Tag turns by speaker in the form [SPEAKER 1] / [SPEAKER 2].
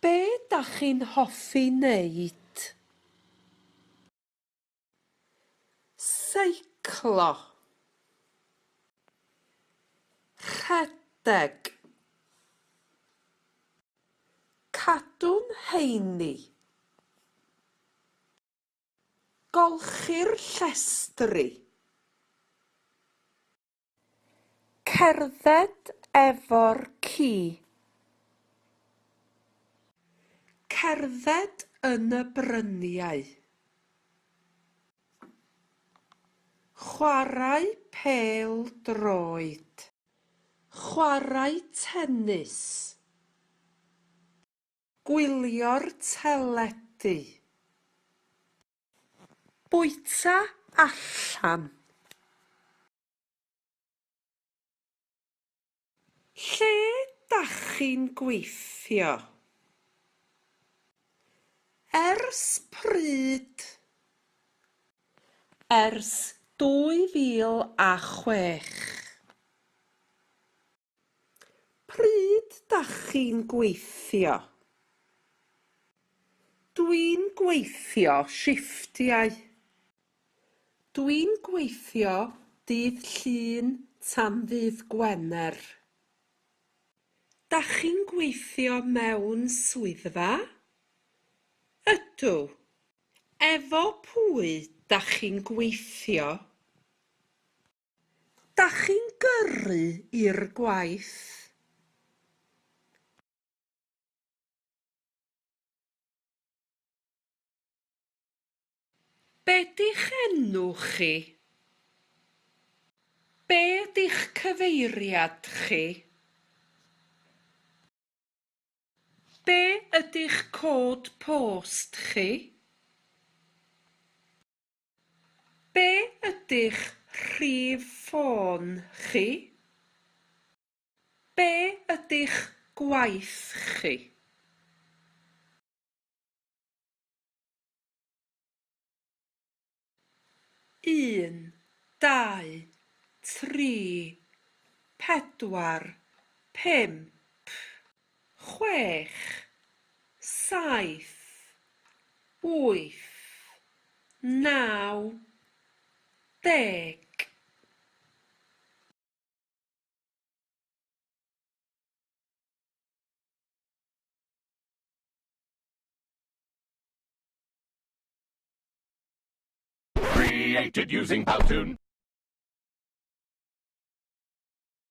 [SPEAKER 1] Be dach chi'n hoffi wneud? Seiclo. Rhedeg. Cadw'n heini. Golchi'r llestri. Cerdded efo'r ci. Cerdded yn y bryniau. Chwarae pêl-droed. Chwarae tennis. Gwylio'r teledu. Bwyta allan. Lle dach chi'n gweithio? Ers pryd? Ers 2006. Pryd dach chi'n gweithio? Dwi'n gweithio shifftiau. Dwi'n gweithio dydd Llun tan ddydd Gwener. Dach chi'n gweithio mewn swyddfa? Ydw. Efo pwy dach chi'n gweithio? Dach chi'n gyrru i'r gwaith? Be 'di'ch enw chi? Be ydi'ch cyfeiriad chi? Be ydi'ch cod post chi? Be ydi'ch rhif ffôn chi? Be ydi'ch gwaith chi? Un, dau, tri, pedwar, pump, chwech, saith, wyth, naw, deg.
[SPEAKER 2] Created using Powtoon.